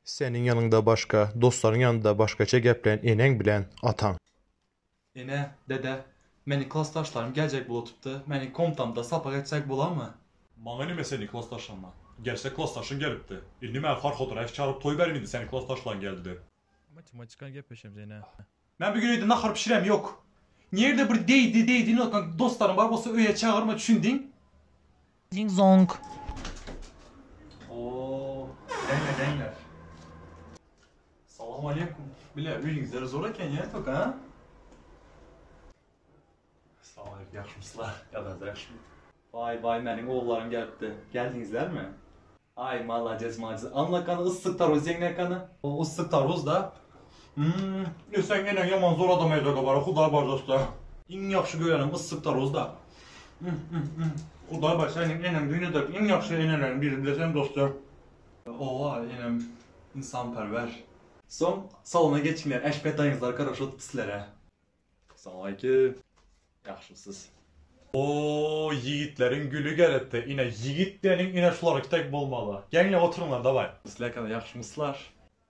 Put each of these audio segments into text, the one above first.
Seniň ýanyňda başga, dostlaryň ýanynda başgaça geplän eneň bilen ataň. Ene, dede, meniň klasdaşlarym geljek bolupdy, meniň komtamda sapak etjek bolarmy? Maňa nime seniň klasdaşlaryňdan? Gelse klasdaşyň gelipdi. Indi men Farhod Raýew çagyryp toý berin indi seniň klasdaşlaryň geldi diýip. Matematikany gepleşemiz ene. Men bu gün öýde nahar pişirem ýok. Nirde bir deýdi deýdi otan dostlaryň bar bolsa öýe çagyrma düşündiň. Ding zong. Oo, deňler deňler. Salam aleýkum. Bile öýüňizler zor eken ýa tok ha? Salam aleýkum ýagşymyslar? Ýagdaýlar ýagşymy? Waý waý meniň ogullarym gelipdi. Geldiňizlermi? Aý malades malades. Anla kany yssyk taruz ýeňňe kany. O yssyk taruz da. Hmm. E sen eneň ýaman zor adam eýdege bara hudaý bar dosta. Iň ýagşy görenim yssyk taruz da. Hudaý bar seniň eneň dünýedäki iň ýagşy eneleriň biri bileseň dosta. Owa enem ynsanperwer. Soň salona geçiňler Eşbet daýyňyzlar garaşyp sizlere. Salam aleýkum. Ýagşymysyz. Oo ýigitleriň güli gelipdi ine ýigit diýeniň ine şularky tek bolmaly. Geňle oturyňlar daway. Sizlerkada ýagşymyslar.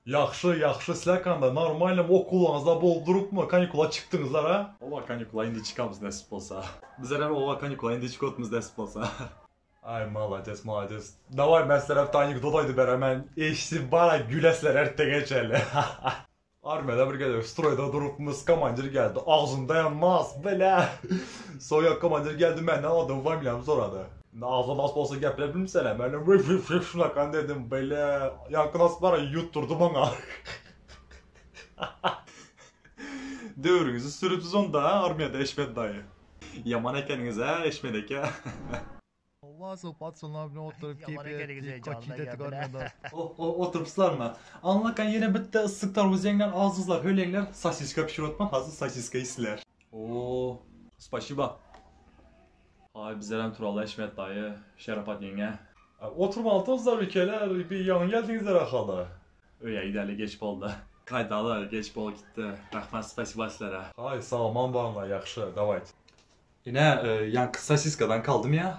Ýagşy ýagşy sizlerkanda normalnym okuwlaryňyzda bolup durupmy kanikula çykdyňyzlar a? Oba kanikula indi çykamyz nesip bolsa. Bizlerem oba kanikula indi çykypmyz nesip bolsa. Aý malades malades. Daway men sizlere bir anekdot aýdyp beremen eşidip bara gülesizler ertege çenli. Armiýada bir gezek stroýda durupmyz, komandir geldi, agzynda hem mas, bile. Soň komandir geldi menden adymy, familiýamy sorady. Indi agzynda mas bolsa gepläp bilmsene, men hem wif wif wif şunakan dedim, bile. Ýaňky nas bara ýutdurdy maňa. Döwrüňizi sürüpsiz onda a armiýada Eşmet daýy. Ýaman ekeniňiz-ä Eşmet eke. Wasa patsonlar bilen oturyp Ýaman keyp ekeniňiz etdik, heýjandan kaçit etdik geldiler. armiyada. Oh oh oturypslarmy? Anlakan ýene bitde yssyk tarwuz ýeňler azdyzlar höleňler sosiska pişirip otman hazir sosiska iýsinler. Oo spasiba. Haý bizlerem turaly Eşmet daýy, Şerapat ýeňňe. Oturmalydyňyzlar bikeler, bir ýaňy geldiňizler ahaly. Öýe gideli geç boldy. Gaýdaly geç bolup gitdi. Rahmat spasiba sizlere. Haý sag-aman baryňlar ýagşy dawayt. Ine ýaňky sosiskadan kaldym ýa.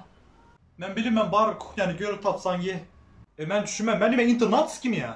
Men bilinmän bar kuhnýany görüp tapsaň ye. E men düşünmän men nime internatskimi ýa?